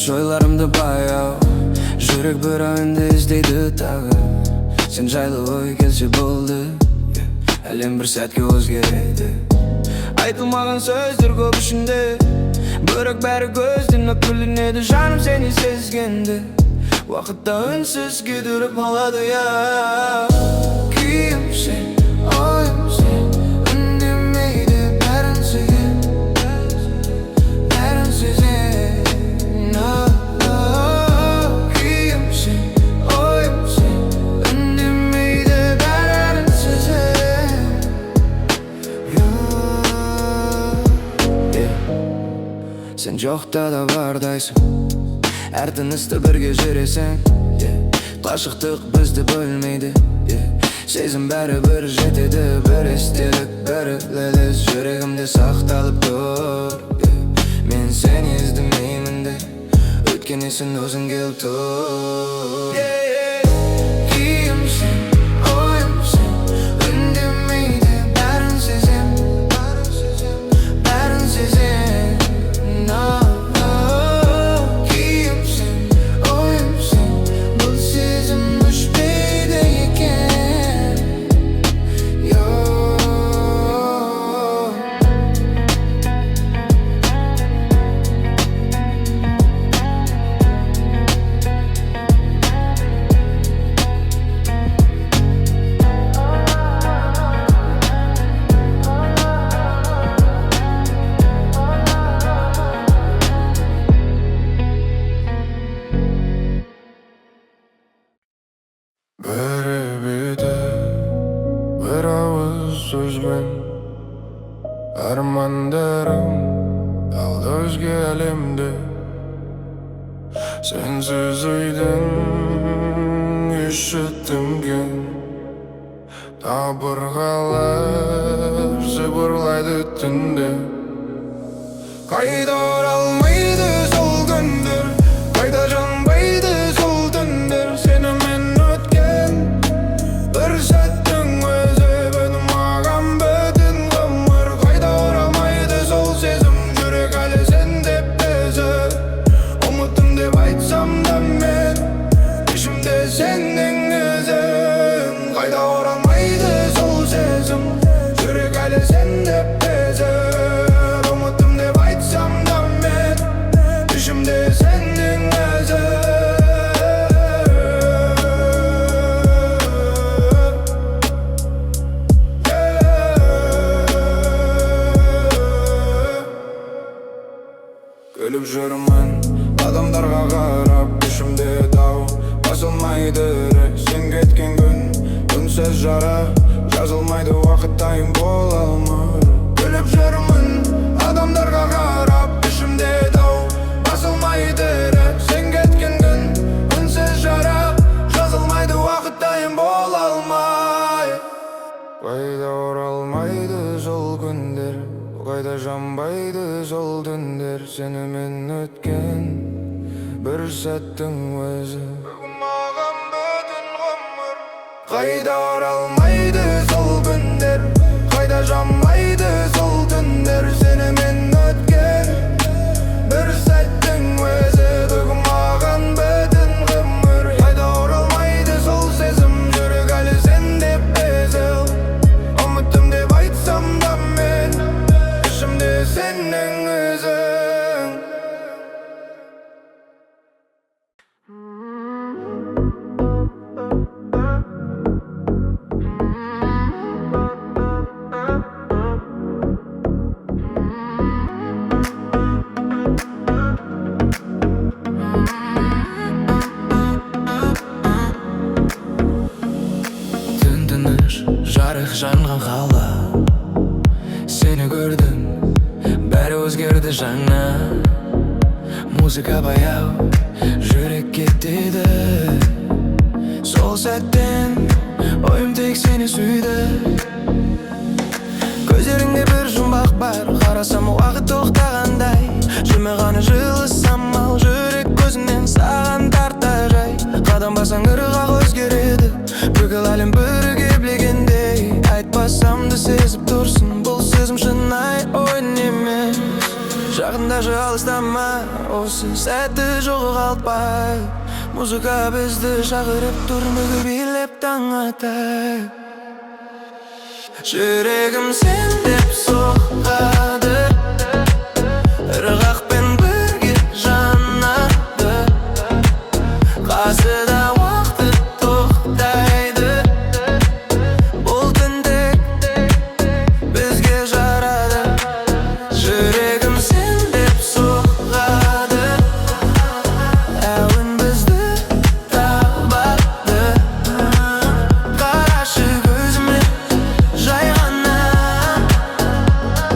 Өтініш, ойларымды баяу. Жүрек бір әуенді іздейді тағы. Сен жайлы ой келсе болды, yeah. Әлем бір сәтке өзгереді. Айтылмаған сөздер көп ішінде, бірақ бәрі көзден өкпеленеді. Жаным, сені сезгенде уақыт та үнсіз кідіріп қалады, я. Күйім сен, ойым сен, үндемейді, бәрін сезем, бәрін сезем. Күйім сен, ойым сен, үндемейді, бәрін сезем. Yeah. Сен жоқта да бардайсың, әр тынысты бірге жүресің, yeah. Қашықтық бізді бөлмейді, yeah. Сезім бәрібір жетеді. Бір естелік, бір елес жүрегімде сақталып тұр, yeah. Мен сені іздемеймін де, өйткені сен өзің келіп тұр, yeah. Күйім сен, ойым сен, үндемейді, бәрін сезем, бәрін сезем. Күйім сен, ойым сен, бұл сезім өшпейді екен. Yo. Бірі беті бір ауыз сөзбен, армандарым алды өзге әлемде. Сенсіз үйдің іші тінген, қабырғалар сыбырлайды түнде. Қайта оралмайды сол күндер, қайта жанбайды сол түндер. Сенімен өткен бір сәттің өзі бүгін маған бүтін ғұмыр. Қайта оралмайды сол сезім, жүрек әлі сен деп безіп. Ұмыттым деп айтсам да, мен ішімде сенің ізің. Қайта оралмайды сол сезім, жүрек әлі сен деп безіп. Ұмыттым деп айтсам да, мен ішімде сенің ізің. Күліп жүрмін адамдарға қарап, ішімде дау басылмайды. Сен кеткен күн үнсіз жара, жазылмайды, уақыт дайын бола алмар. Күліп жүрмін адамдарға қарап, ішімде дау басылмайды. Сен кеткен күн үнсіз жара, жазылмайды, уақыт дайын бола алмай. Қайта оралмайды сол күндер, қайта жанбайды сол түндер. Сенімен өткен бір сәттің өзі бүгін маған бүтін ғұмыр. Қайта оралмайды сол күндер, қайта жанбайды сол түндер. Сенімен өткен бір сәттің өзі бүгін маған бүтін ғұмыр. Қайта оралмайды сол сезім, жүрек әлі сен деп безіл. Ұмыттым деп айтсам да, мен ішімде сенің ізің. Түн тыныш, жарық жанған қала. Сені көрдім, бәрі өзгерді жаңа. Музыка баяу, жүрек кетеді. Сол сәттен ойым тек сені сүйді. Көздеріңде бір жұмбақ бар, қарасам, уақыт тоқтағандай. Жымиғаны жылы самал, жүрек көзінен саған тарта жай. Қадам басаң, ырғақ өзгереді, бүкіл әлем бірге билегендей. Айтпасам да, сезіп тұрсың, бұл сезім шынайы, ойын емес. Жақындашы, алыстама. Осы сәтті жоғалтпай. Музыка бізді шақырып тұр, бірге билеп таң атайық. Жүрегім сен деп соғады, ырғақпен бірге жанады. Қасыда уақыт тоқтайды, бұл түн тек бізге жарады. Жүрегім сен деп соғады, әуен бізді табады. Қарашы көзіме, жай ғана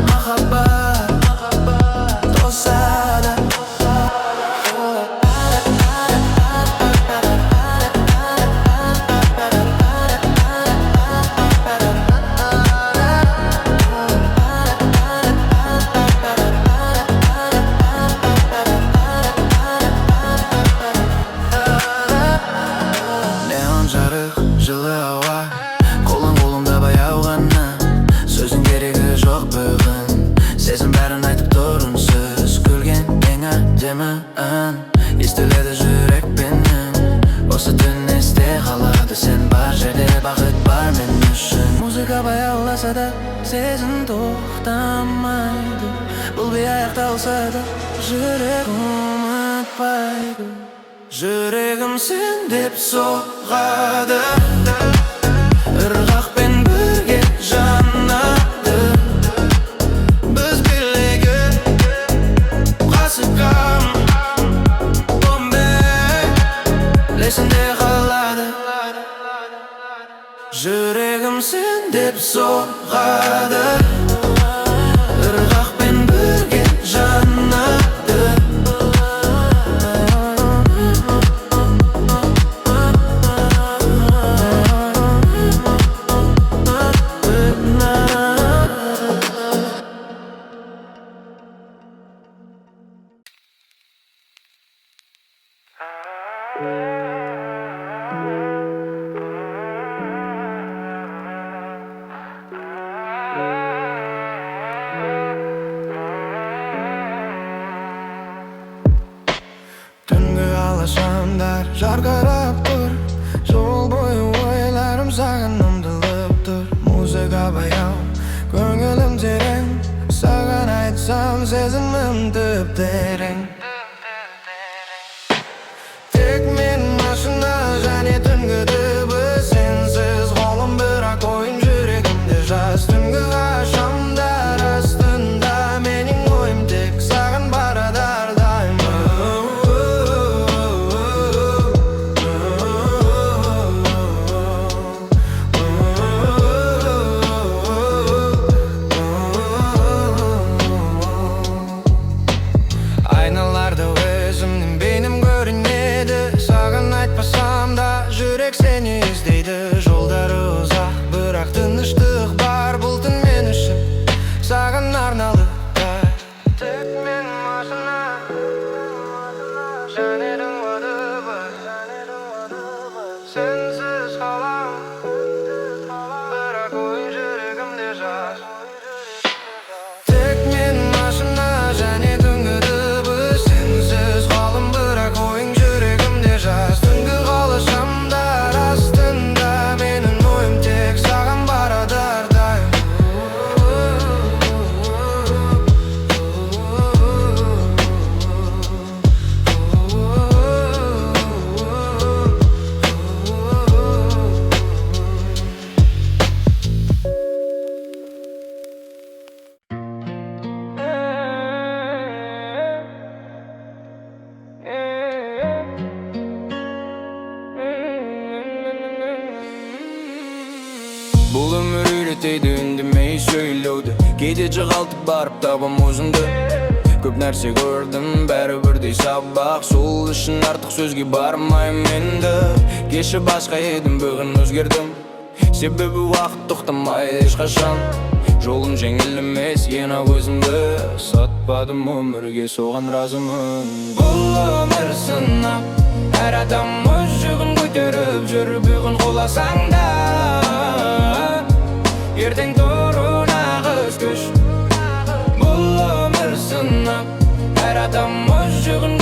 махаббат тосады. Неон жарық, жылы ауа, қолың қолымда баяу ғана. Сөздің керегі жоқ бүгін, сезім бәрін айтып тұр үнсіз. Күлген ең әдемі ән естіледі жүрекпенен. Осы түн есте қалады, сен бар жерде бақыт бар мен үшін. Музыка баяуласа да, сезім тоқтамайды. Бұл би аяқталса да, жүрек ұмытпайды. Жүрегім сен деп соғады, ырғақпен бірге жанады. Біз билеген қасықам есінде қалады. Жүрегім сен деп соғады, ырғақпен бірге жанады. Түнгі алашамдар жарқырап тұр. Жол бойы ойларым саған ұмтылып тұр. Музыка баяу, көңілім терең. Саған айтсам, сезімім тіп терең. Тек мен, машина және түнгі дыбыс. Сенсіз қолым, бірақ ойым жүрегімде жас. Түнгі ғашамдар астында менің ойым тек саған барады әрдайым. Айналарда өзімнің бейнем көрінеді. Саған айтпасам да, жүрек сені іздейді. Жолдары ұзақ, бірақ тыныштық бар. Бұл түн мен үшін саған арналды. Тек мен, машина және түнгі дыбыс. Сенсіз қалам, бірақ ойым жүрегімде жас. Тек мен, машина және түнгі дыбыс. Сенсіз қалым, бірақ ойың жүрегімде жас. Түнгі қалашамдар астында менің ойым тек саған барады әрдайым. Бұл өмір үйретеді үндемей сөйлеуді. Кейде жоғалтып барып табам өзімді. Көп нәрсе көрдім, бәрі бірдей сабақ. Сол үшін артық сөзге бармаймын енді. Кеше басқа едім, бүгін өзгердім. Себебі уақыт тоқтамайды ешқашан. Жолым жеңіл емес, ең өзімді сатпадым өмірге, соған разымын. Бұл өмір сынап, әр адам өз жүгін көтеріп жүр. Бүгін құласаң да, ертең тұру нағыз күш. Бұл өмір сынап, әр адам өз жүгін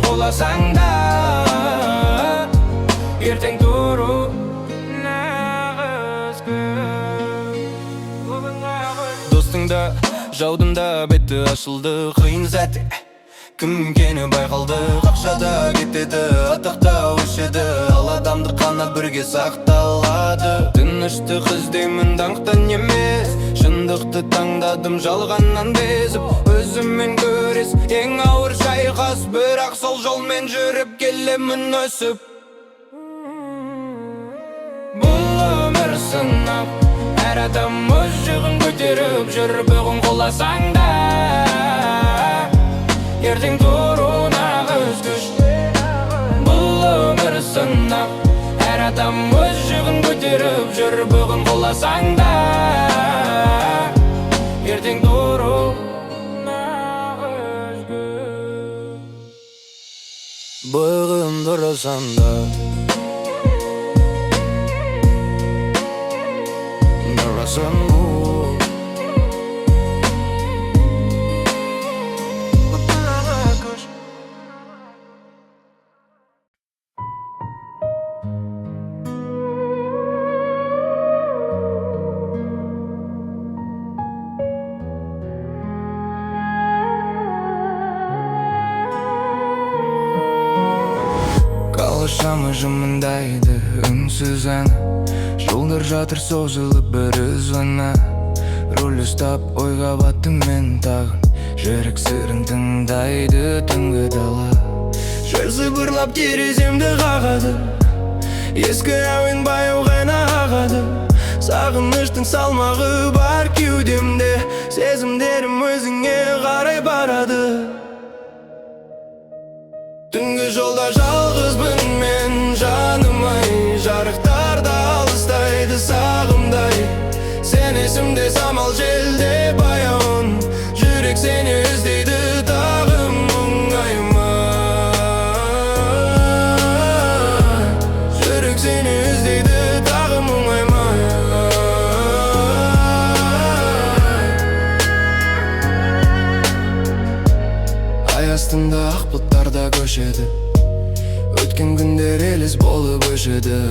Құласаң да, ертең тұру нағыз күш. Достың да, жаудың да беті ашылды. Қиын сәтте кім екені байқалды. Ақша да кетеді, атақ та өшеді, ал адамдық қана бірге сақталады. Тыныштық іздеймін, даңқтан емес. Шындықты таңдадым жалғаннан безіп. Өзіммен күрес ең ауыр шайқас, бірақ сол жолмен жүріп келемін өсіп. Бұл өмір сынақ, әр адам өз жүгін көтеріп жүр. Бүгін құласаң да, ертең тұру нағыз күш. Бұл өмір сынақ, әр адам өз жүгін көтеріп жүр. Бүгін құласаң да, ертең тұру нағыз күш. Бүгін тұрсаң да, тұрасың бұл. Қала шамы жымыңдайды, үнсіз ән. Жолдар жатыр созылып бір із ғана. Руль ұстап, ойға баттым мен тағы. Жүрек сырын тыңдайды түнгі дала. Жел сыбырлап тереземді қағады, ескі әуен баяу ғана ағады. Сағыныштың салмағы бар кеудемде, сезімдерім өзіңе қарай барады. Түнгі жолда жалғызбын мен, жаным ай. Жарықтар да алыстайды сағымдай. Сен есімде, самал желде баяуын. Жүрек сені іздейді тағы, мұңайма. Жүрек сені іздейді тағы, мұңайма. Ай астында ақ бұлттар да көшеді. Өткен күндер елес болып өшеді.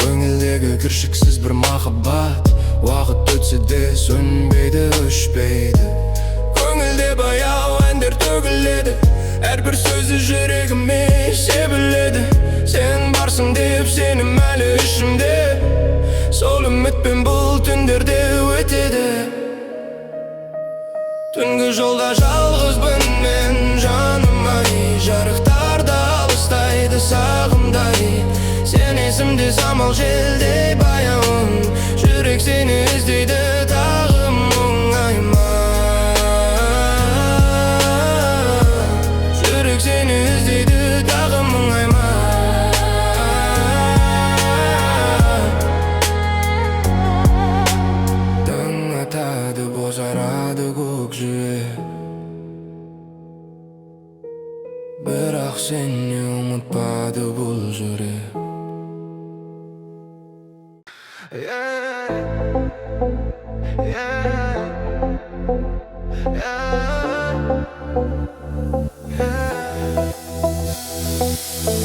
Көңілдегі кіршіксіз бір махаббат уақыт өтсе де сөнбейді, өшпейді. Көңілде баяу әндер төгіледі, әрбір сөзі жүрегіме себіледі. Сен барсың деп сенім әлі ішімде, сол үмітпен бұл түндер де өтеді. Түнгі жолда жалғызбын мен, жаным ай. Жарықтар да алыстайды сағымдай. Сен есімде, самал желдей баяуын. Жүрек сені іздейді тағы, мұңайма. Жүрек сені іздейді тағы, мұңайма. Таң атады, бозарады көкжиек, бірақ сені ұмытпады бұл жүрек. Yeah, yeah, yeah.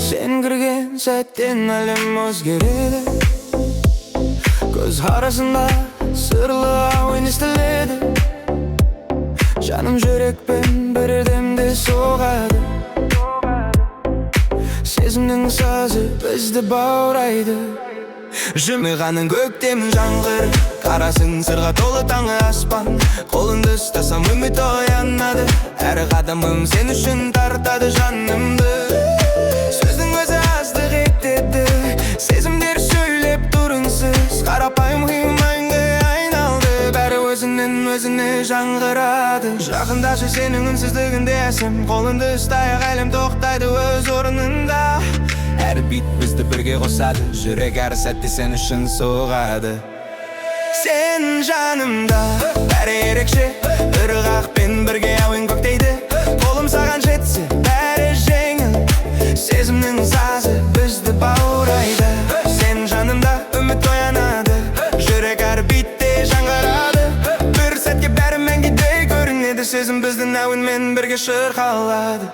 Сен кірген сәттен әлем өзгереді. Көз арасында сырлы әуен естіледі. Жаным жүрекпен бір демде соғады. Сезімнің сазы бізді баурайды. Жымиғаның көктем жаңғыр, қарасың сырға толы таңғы аспан. Қолыңды ұстасам, үміт оянады. Әр қадамым сен үшін тартады жанымды. Сөздің өзі аздық етеді, сезімдер сөйлеп тұр үнсіз. Қарапайым мәңгі айналды, бәрі өзінен өзіне жаңғырады. Жақындашы, сенің үнсіздігінде әсем. Қолыңды ұстайық, әлем тоқтайды өз орнында. Әр бит бізді бірге қосады, жүрек әр сәтте сен үшін соғады. Сен жанымда, бәрі ерекше. Ырғақпен бірге әуен көктейді. Қолым саған жетсе, бәрі жеңіл. Сезімнің сазы бізді баурайды. Сен жанымда, үміт оянады. Жүрек әр битте жаңғырады. Бір сәтке бәрі мәңгідей көрінеді. Сезім біздің әуенмен бірге шырқалады.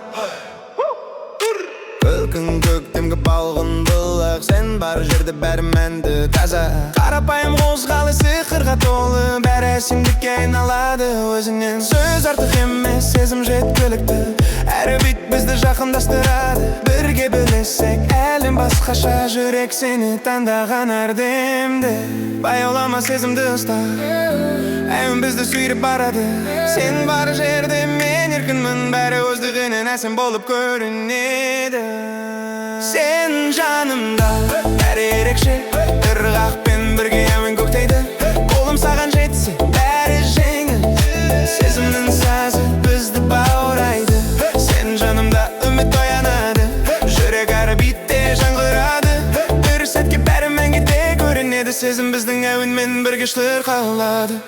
Көркің көктемгі балғын бұлақ. Сен бар жерде бәрі мәнді, таза. Қарапайым қозғалыс сиқырға толы. Бәрі әсемдікке айналады өзіңнен. Сөз артық емес, сезім жеткілікті. Әр бит бізді жақындастырады. Бірге билесек, әлем басқаша. Жүрек сені таңдаған әр демде. Баяулама, сезімді ұста. Әуен бізді сүйреп барады. Сен бар жерде мен еркінмін. Бәрі өздігінен әсем болып көрінеді. Сен жанымда, бәрі ерекше. Ырғақпен бірге әуен көктейді. Қолым саған жетсе, бәрі жеңіл. Сезімнің сазы бізді баурайды. Сен жанымда, үміт оянады. Жүрек әр битте жаңғырады. Бір сәтке бәрі мәңгіде көрінеді. Сезім біздің әуенмен бірге шырқалады.